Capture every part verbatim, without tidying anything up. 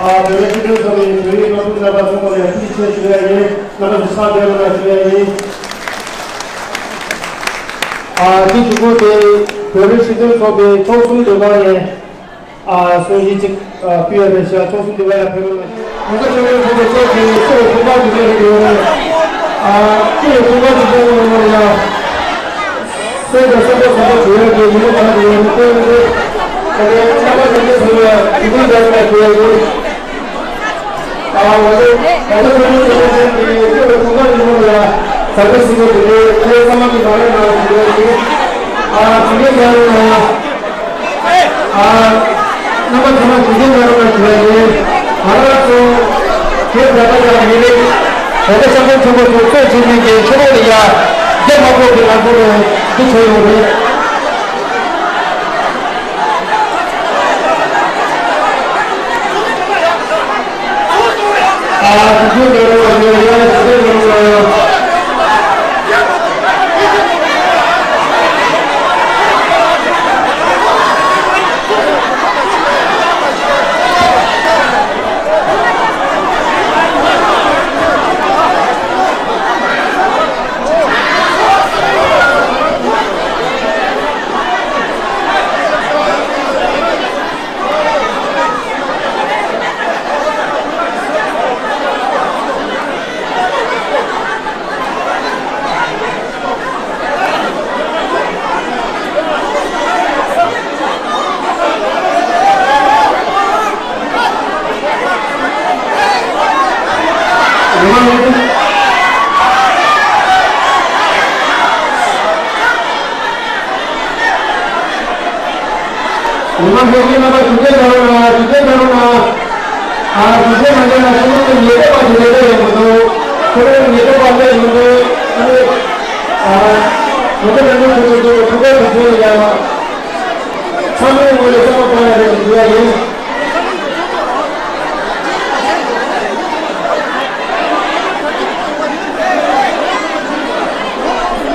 ཨ། བོད་པའི་སྤྱི་འཐུས་ཚོགས་པའི་བོད་རིགས་སློབ་ཕྲུག་རྣམ་པ་ཚང་མ་ལ་ཡང་ཐུགས་རྗེ་ཆེ་ཞུ་ཡ་ཡིན། རྣམ་པ་ཚོ་ཕྱག་འདེབས་རོགས་གནང་ཞུ་ཡ་ཡིན། ཨ། དེ་གཞུག་གུ་དེ་བོད་རིགས་སྤྱི་མཐུན་ཚོགས་པའི་ཚོགས་གཙོ་འདི་ག་ནས། ཨ། གསུང་བཤད་ཅིག་ཨ། ཕུལ་ཡ་རེད་ཤག་ཚོགས་གཙོ་འདི་ག་ཡང་ཕེབས་རོགས་གནང་། གོང་ས་སྐྱབས་མགོན་ཆེན་པོ་མཆོག་གིས་སྐུ་ལ་གོམ་པ་འདི་འདྲ་ཞིག་ཡོད་རེད། ཨ། སྐུ་ལ་གོམ་པ་འདི་འདྲ་ཡོད་རེད་ཡ། སེམས་དང་སེམས་པ་བཟང་པོ་བྱེད་ཡག་གི་ཉིན་མོ་ཆགས་ཀྱི་ཡོད་རེད། དེ་ཡིན་དུས་ད་ལྟའི་རྣམ་པ་ཐམས་ཅད་ཚང་མ་ལ་ཡང་དེ་འདྲའི་འདྲ་འདྲ་ཞུ་ཡ་ཡིན། ཨ། ང་ཚོ་ང་ཚོ་ཚང་མ་ཚང་མ་ཚང་མས་སྐུ་ལ་གོམ་པ་འདི་འདྲ་ཡ་བཟང་པོ་ཞིག་ཡོད་དེ་ཁྱེད་ཚང་མ་གི་མ་རེད་ན་ཞུ་ཡ་ཡིན། ཨ། དེ་འདྲའི་འདྲ་རེད་ན། ཨ། རྣམ་པ་ཚང་མ་དེ་འདྲའི་འདྲ་རེད་ན་ཞུ་ཡ་ཡིན། ང་རང་ཚོ་དེ་ད་ལྟ་ཡང་མི་རིགས་བོད་པ་སྤྱི་མཐུན་ཚོགས་པ་ཚོ་གཙོས་བྱས་ནས་ཀྱི་ཕྱི་ལོགས་ལ་ཡ་རྒྱ་དམར་པོ་གི་ང་ཚོ་ལ་འདི་བྱས་ཡོད་རེད། ཉི་མ་འདིའི་རྣམ་པ་ཞུ་རྒྱུ་ཡོད་ན་ཞུ་རྒྱུ་ཡོད་ན། ཨ། ཞུ་རྒྱུ་མ་འདུག་ན་ཁྱེད་རང་ཚོ་ཉེས་འདོད་པ་དེ་འདྲ་ཡོང་གི་འདུག་ཁྱེད་རང་ཉེས་འདོད་པ་འདྲ་ཡོང་དུས་ཨ་ནི། ཨ། ང་ཚོ་རང་ཉིད་ཁོ་ཚོ་ཚོ་ཐུགས་ཁུར་དུ་བྱས་ཡ། ཚང་མའི་ངོས་ནས་བསམ་བློ་གཏོང་ཡ་རེད་ཞུ་ཡ་ཡིན།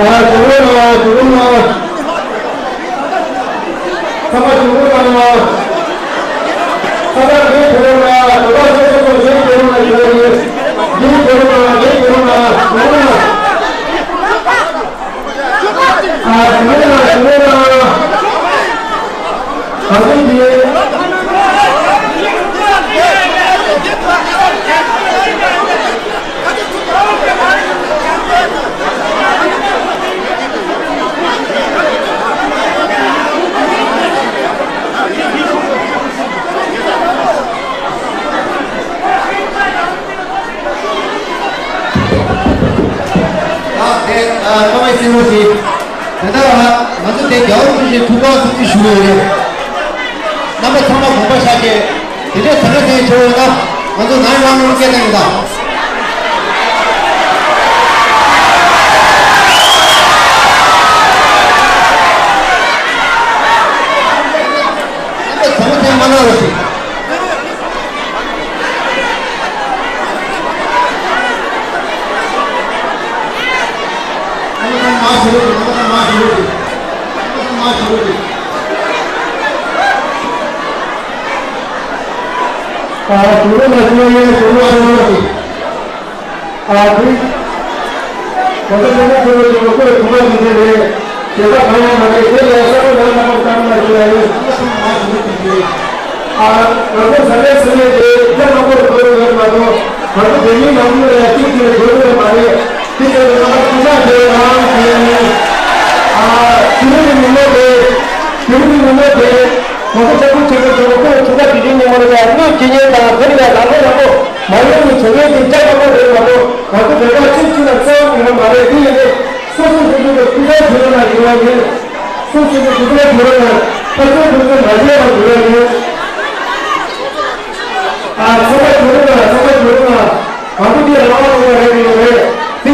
ཨ། ཞུ་རོགས་གནང་། ཞུ་རོགས་གནང་། ཚང་མ་ཞུ་རོགས་གནང་། ཁ་སང་ངས་ཞུ་རོགས་གནང་། དོ་བདག་སོ་སོ་སོ་ངས་ཞུ་རོགས་གནང་། ཞུ་རོགས་གནང་། ངས་ཞུ་རོགས་གནང་། ངས་ཞུ་རོགས་གནང་། ཞུ་རོགས་གནང་། ཨ། ཞུ་རོགས་གནང་། ཞུ་རོགས་གནང་། ག་ཚོད་ཀྱིས། ཨ། དེ། ཨ། ཀྲོང་ཝེ་སེང་ལོ་ཞིག་དེ་ལྟར་ང་ཚོ་དེ་རྒྱལ་བ་རིན་པོ་ཆེ་ཐུགས་ཁུར་ཐུགས་རྗེ་ཞུ་གི་ཡོད་རེད། རྣམ་པ་ཚང་མ་དགོངས་པ་བཞག་གི། དེ་འདྲའི་ཟང་ངེ་ཟིང་ངེ་བྱེད་འོས་ན་ང་ཚོ་ནང་ཡོང་ནང་སྐད་བཏང་གི་ད། རྣམ་པ་ཚང་མ་དེ་མ་ན་རོ་ཞིག་ཨ། ཞུ་རོགས་གནང་། ཞུ་རོགས་གནང་། ཨ། དེ། གོང་ས་སྐྱབས་མགོན་ཆེན་པོ་མཆོག་སྐུ་ལ་གོམ་པ་འདི་འདྲ་རེད། དེ་ལྟར་གང་ཡང་མ་རེད། དེ་ལས་བསམ་བློ་ཡང་དག་པར་བཏང་གནང་ཞུ་ཡ་ཡིན། ཨ། ང་ཚོ་ཟ་མའི་ཟ་མའི་དེ་རྒྱ་ནག་པོར་འགྲོ་ཡོད་མ་གཏོགས་ང་ཚོ་བོད་མིའི་ནང་ཁུལ་ལ་ཡང་གཅིག་གིས་འགྲོ་ཡོད་མ་རེད། དེ་ཚོ་ལ་ང་ཚོ་ཐུགས་སྣང་བྱེད་རང་བྱེད། ཨ། དེ་རིང་གི་ཉིན་མོ་དེ། དེ་རིང་གི་ཉིན་མོ་དེ། ང་ཚོ་སྐྱབས་མགོན་ཆེན་པོ་མཆོག་སྐུ་ལ་གོམ་པ་འདི་འདྲའི་ཉིན་མོ་ལ་ཡང་བློས་འགེལ་མཁན་དང་དེ་ལ་ཡང་ལམ་ལྷོང་ལམ་པོ་མ་ཡོང་བའི་བྱེད་མཁན་དེ་རྒྱ་ནག་པོ་རེད་མ་གཏོགས་ང་ཚོ་བོད་པ་གཅིག་གཅིག་ལ་བརྩེ་བ་ཡོད་མ་རེད། དེ་ཡིན་དུས་སོ་སོ་སོ་སོ་ལ་ཐུགས་ཁུར་བྱེད་རོགས་གནང་ཞུ་བ་ཡིན། སོ་སོ་སོ་སོ་ཐུགས་ཁུར་བྱེད་རོགས་གནང་། ཁ་ཚོན་ཐུགས་ཚོན་མ་བྱེད་རོགས་ཞུ་བ་ཡིན། ཨ། ཚང་མ་བྱེད་རོགས་གནང་། ཚང་མ་བྱེད་རོགས་གནང་། ང་ཚོ་འདི་རང་དབང་ལུང་པ་རེད་མི་རེད། དེ་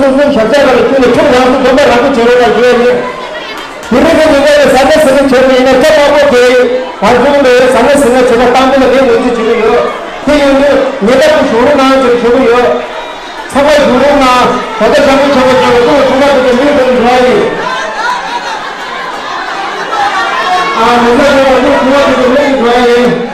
སོ་སོའི་ཞབས་ཕྱག་ལ་བསྟུན་ནས་ཐུགས་རང་གཟུགས་སྡོམ་པ་རང་གིས་བྱེད་རོགས་གནང་ཞུ་ཡ་ཡིན། དེ་རིང་གི་ཉིན་ཀ་ནས་གཟའ་ཟླ་ཟིན་ན་བྱེད་པ་ཡིན་ན་སྐྱབས་དམར་པོ་དེ་ང་ཚོ་ནས་གཟའ་ཟླ་ཟིན་ན་བྱེད་པ་དང་པོ་ལ་དེ་ངོས་འཛིན་བྱེད་ཀྱི་ཡོད། དེ་ཡིན་དུས་ཉེ་འདབས་ཀྱི་བཞུགས་རོགས་གནང་ཞེས་ཞུ་གི་ཡོད། ཚང་མ་བཞུགས་རོགས་གནང་། ད་ལྟ་ཞབས་ཕྱི་བྱེད་པ་ཚོ་ལ་ཐུགས་ཆུང་མ་དེ་ཚོ་མིག་དཔེ་འགྲོ་བ་ཡིན། ཨ་མི་ཚེ་ཡོད་པ་ཐུགས་ཆུང་མ་དེ་ཚོ་མིག་འགྲོ་བ་ཡིན།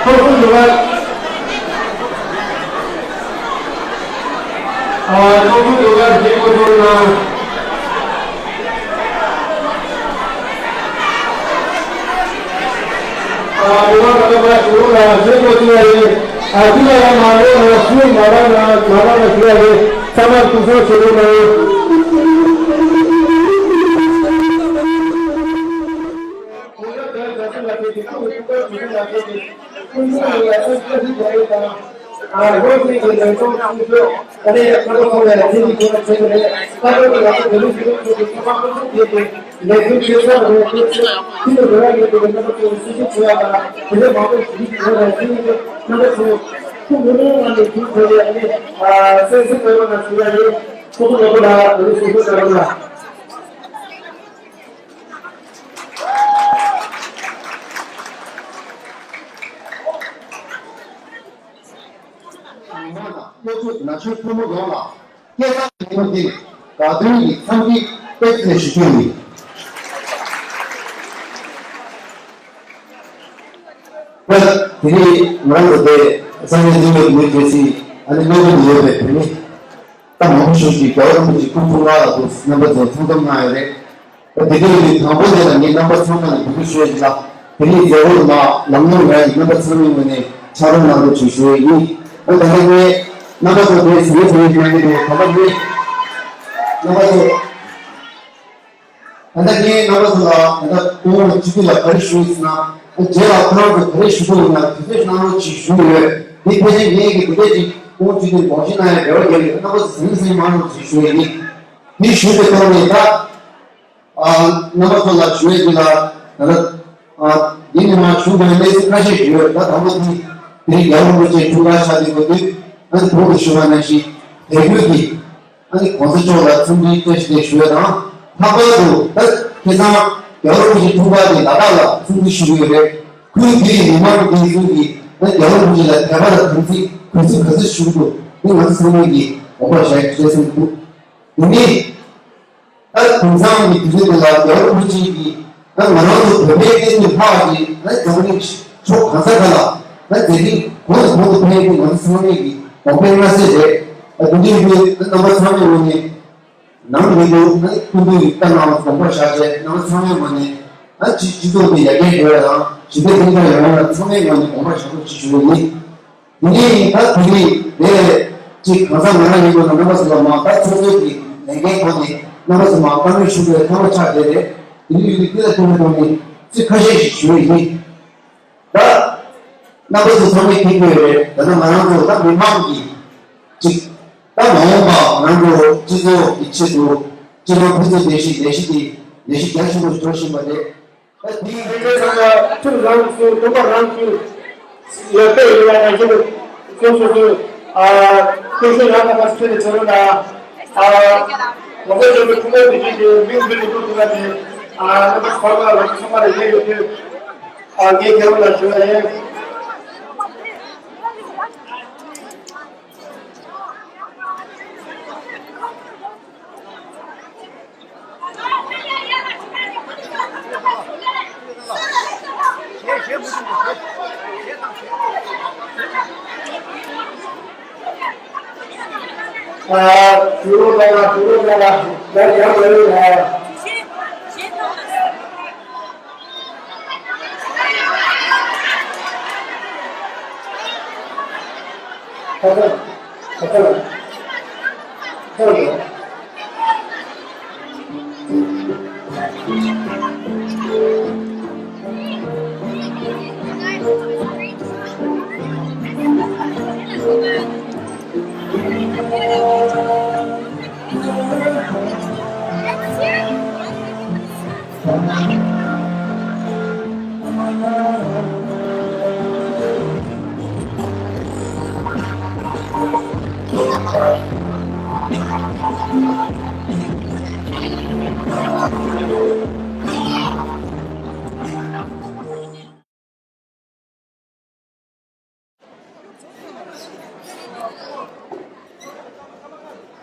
ཚོགས་གཙོ་འདུ་བ། ཨ། ཚོགས་གཙོ་འདུ་བ་རྗེ་བོ་ཚོ་ལ། ཨ། འདུ་བ་ག་ལ་བ་ཞུ་རུ་ལ་རྗེ་བོ་ཚོ་ཡ་ཡིན། ཨ། འདི་ལ་ཡང་མ་འགྲོ་ན་སུའི་མ་ར་ན་མ་ར་ན་ཞུ་ཡ་ཡིན། ཚང་མར་ཐུགས་གསོ་ཞུ་རུ་ལ། མི་མང་དང་སློབ་ཕྲུག་ན་གཞོན་ཕོ་མོ་ཡོངས་ལ་སྐལ་བཟང་ལེགས་པོ་འདི་དགའ་སྟོན་གྱི་འཚམས་འདྲི་བཀྲ་ཤིས་བདེ་ལེགས་ཞུ་རྒྱུ་ཡིན། ད་དེ་རིང་ང་རང་ཚོ་དེ་སང་ཉིན་འདི་ཡོད་མི་གལ་སྲིད་ཨ་ནི་སློབ་གྲྭ་ནས་ཡོད་པའི་བུད་མེད་ད་མང་པོ་ཞིག་གིས་རྒྱལ་བ་རིན་པོ་ཆེ་སྐུ་འཁྲུངས་སྐར་ལ་དུ་རྣམ་པ་ཚོ་ཚང་འཛོམས་གནང་ཡོད་རེད། དེ་དུས་ཀྱི་དང་པོ་དེ་ལ་ངས་རྣམ་པ་ཚང་མ་ལ་འབོད་སྐུལ་ཞུ་ཡ་ཡིན་ལ། དེ་ནས་མཛད་སྒོ་ལ་ལམ་ལྷོང་ཡོང་ཡ་ཡིན། རྣམ་པ་ཚང་མའི་ངོས་ནས་ཕྱག་རོགས་གནང་རོགས་ཞེས་ཞུ་ཡ་ཡིན། ཨ་ད་ལྟ་ངས་རྣམ་པ་ཚོ་དེ་ཟིན་ཟིན་གནང་གི་རེད། དམ་པ་ནི་རྣམ་པ་ཚོ། ད་ལྟ་ངས་རྣམ་པ་ཚོ་ལ་ད་ལྟ་སྐུ་ངོ་སྤྱི་འཐུས་ལ་ག་རེ་ཞུ་ཡིན་ཟེར་ན། ཨ་རྗེས་ལ་ཁོ་རང་ཚོ་ག་རེ་ཞུ་དགོས་ཡིན་ན་དུས་ཚོད་གནང་རོགས་ཞེས་ཞུ་ཡོད། འདི་ཕལ་ཆེར་ངས་ཀྱི་དེ་འདྲས་ཅིག་སྐུ་ངོ་སྤྱི་འཐུས་དགོངས་བཞེས་གནང་ཡ་འབྲེལ་བ་རྒྱབ་ཡོད། རྣམ་པ་ཚོ་ཟིན་ཟིན་གནང་རོགས་ཞེས་ཞུ་ཡ་ཡིན། འདི་ཞུས་པའི་ཐོག་ནས་ད། ཨ། རྣམ་པ་ཚོ་ལ་ཞུ་ཡས་ཀྱི་ལ། ད་ལྟ། ཨ། འདི་ནས་མར་ཞུ་དགོས་གནས་ཚུལ་ཁ་ཤས་ཡོད། ད་དང་པོ་དེ། དེ་རིང་རྒྱལ་བ་རིན་པོ་ཆེ་འཁྲུངས་སྐར་ཆགས་ཀྱི་ཡོད་དུས། ཨ་ནི་གོང་དུ་ཞུ་བ་ནང་བཞིན། དེ་བོད་ཀྱི། ཨ་ནི་གོང་ས་མཆོག་ལ་འཚམས་འདྲི་བཀྲ་ཤིས་བདེ་ལེགས་ཞུ་ཡ་དང་། ལྷག་པར་དུ་ད་ཁ་སང་རྒྱལ་བ་རིན་པོ་ཆེ་འཁྲུངས་སྐར་དེ་ལ་དྭགས་ལ་འཚམས་འདྲི་ཞུ་གི་ཡོད་རེད། ཁུལ་འདི་ཡི་མི་མང་འདི་ཚོ་གི་ ད་རྒྱལ་བ་རིན་པོ་ཆེ་ལ་དད་པ་དང་དམ་ཚིག་གུས་བརྩི་ག་ཚོད་ཞུ་དགོས་འདི་ང་ཚོ་ཚང་མས་ཀྱིས་དགོངས་པ་བཞག་ཡོད་བསམ་འདུག་དེ་ནས། ད་དེང་སང་གི་དུས་ཚོད་འདི་ལ་རྒྱལ་བ་རིན་པོ་ཆེ་གིས་ད་ང་རང་ཚོ་བོད་པའི་བསྟན་སྲིད་ལྷག་ཅིག་ད་འཛམ་གླིང་ཕྱོགས་གང་ས་ག་ལ་ད་མཛད་འཕྲིན་གོང་ནས་གོང་དུ་འཕེལ་ཏེ་ང་ཚོ་ཚང་མས་ཀྱི་དགོངས་པ་མངའ་གསལ་རེད། ད་དེ་འདྲའི་ཡོད་ད་རྣམ་པ་ཚང་མའི་ངོས་ནས་ནང་མི་འདུག་ད་སྐུ་མདུན་གྱི་བཀའ་གནང་བ་དགོངས་པ་བཞག་བྱས་རྣམ་པ་ཚང་མའི་ངོས་ནས་ད་སྤྱི་སྤྱི་ཚོགས་འདི་ཡར་རྒྱས་འགྲོ་བ་དང་ཞི་བདེ་ལྷིང་འཇགས་ཡོང་བ་ལ་ཚང་མའི་ངོས་ནས་དགོངས་པ་བཞག་རོགས་ཞེས་ཞུ་བ་ཡིན། དེ་ནས་ད་དེ་རིང་ནས་གཅིག་གང་ཟག་ང་རང་ཡིན་པ་ན་རྣམ་པ་ཚོ་ལ་མ་ད་ཚོགས་གཙོ་གི་ལས་འགན་ཐོག་ནས་རྣམ་པ་ཚོ་མ་བཀའ་མོལ་ཞུ་བའི་ཐོག་མ་ཆགས་བསྡད་རེད། དེ་ནས་ཡུལ་དུས་ལ་ཐོན་པའི་ཐོག་ནས་ཚིག་ཁ་ཤས་ཤིག་ཞུ་བ་ཡིན། ད་རྣམ་པ་ཚོ་ཚང་མས་མཁྱེན་གྱི་ཡོད་རེད། ད་ནི་ང་རང་ཚོ་ད་མི་མང་གི་གཅིག་ད་མ་འོངས་པ་ང་ཚོ་སྤྱི་ཚོགས་ཀྱི་ཆེད་དུ་སྤྱི་ནོར་ཕུན་ཚོགས་བདེ་སྐྱིད་ལས་གཞི་འདི་ལས་གཞི་རྒྱ་ཆེན་པོ་འགྲོ་བཞིན་པ་རེད། ད་དེའི་ལྷན་རྒྱས་ཚང་མ་ཐུགས་རང་བཞིན་སྟོན་པ་རང་བཞིན་ཡོད་པའི་ཡོད་པ་ནང་བཞིན་དུ་སོ་སོ་སོ་ཨ་སྐུ་ཞབས་ཡང་དག་པ་ཆོས་ཀྱི་ཚོགས་ར་ཨ་ངོ་བོ་ཅན་གྱི་ཐུགས་ཀའི་བདེ་སྐྱིད་དེ་མིག་མི་ཐུབ་ཐུབ་པ་དེ་ཨ་རྣམ་པ་ཚོ་ལ་ཚང་མ་ལ་ཡོད་ཡོད་དུས་ཨ་ངས་རྒྱལ་བ་ལ་ཞུ་བ་ཡིན།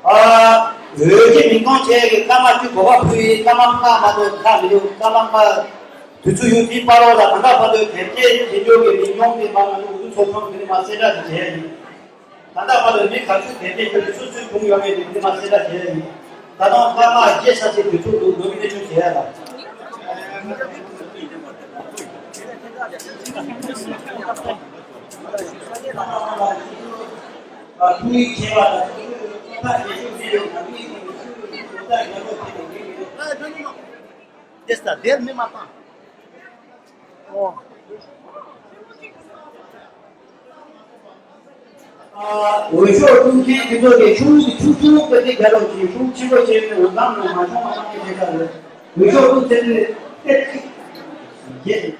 ཨ། འོས་ཀྱི་མིང་ཐོང་བྱས་ཀྱི་སྐར་མ་བཅུ་གོ་བ་ཕུལ་ཡིན། སྐར་མ་ལྔ་མ་གཏོགས་ཁག་མི་འདུག་སྐར་མ་ལྔ་དུས་ཚོད་ཡོད་དུས་སྤར་རོགས་ལ། ད་ལྟ་བར་དུ་དེབ་སྐྱེལ་བྱེད་འཇོག་གི་མི་ཉུང་གི་མ་ང་ཚོ་འུ་ཚོ་ཚོགས་ཁང་དེ་ནས་མ་གསལ་བསྒྲགས་དེ་བྱས་ཡིན། ད་ལྟ་བར་དུ་མི་ག་ཚོད་དེབ་སྐྱེལ་བྱས་ནས་སུ་ཚོད་བྱུང་ཡོད་མེད་དེ་དེ་ནས་མ་གསལ་བསྒྲགས་བྱས་ཡིན། ད་དུང་སྐར་མ་བརྒྱད་ཚར་ཚེ་དུས་ཚོད་འདུག་ནོ་མི་ནས་ཆུ་བྱས་ཡ་ལ། འོས་ཤོག་བླུག་མཁན་དེ་ཚོ་གི་ཆུང་ངུ་གི་ཆུང་ཆུང་དཔེ་དེ་རྒྱ་ལོ་ཆེ་ཆུང་ཆེ་པོ་བྱས་ནས་འོས་འདམ་ནང་མ་ཤོང་བ་གཏོང་གི་བྱེད་ས་རེད། འོས་ཤོག་བླུག་ཚེ་ནི་ཨེ་ཐིག་རྒྱས།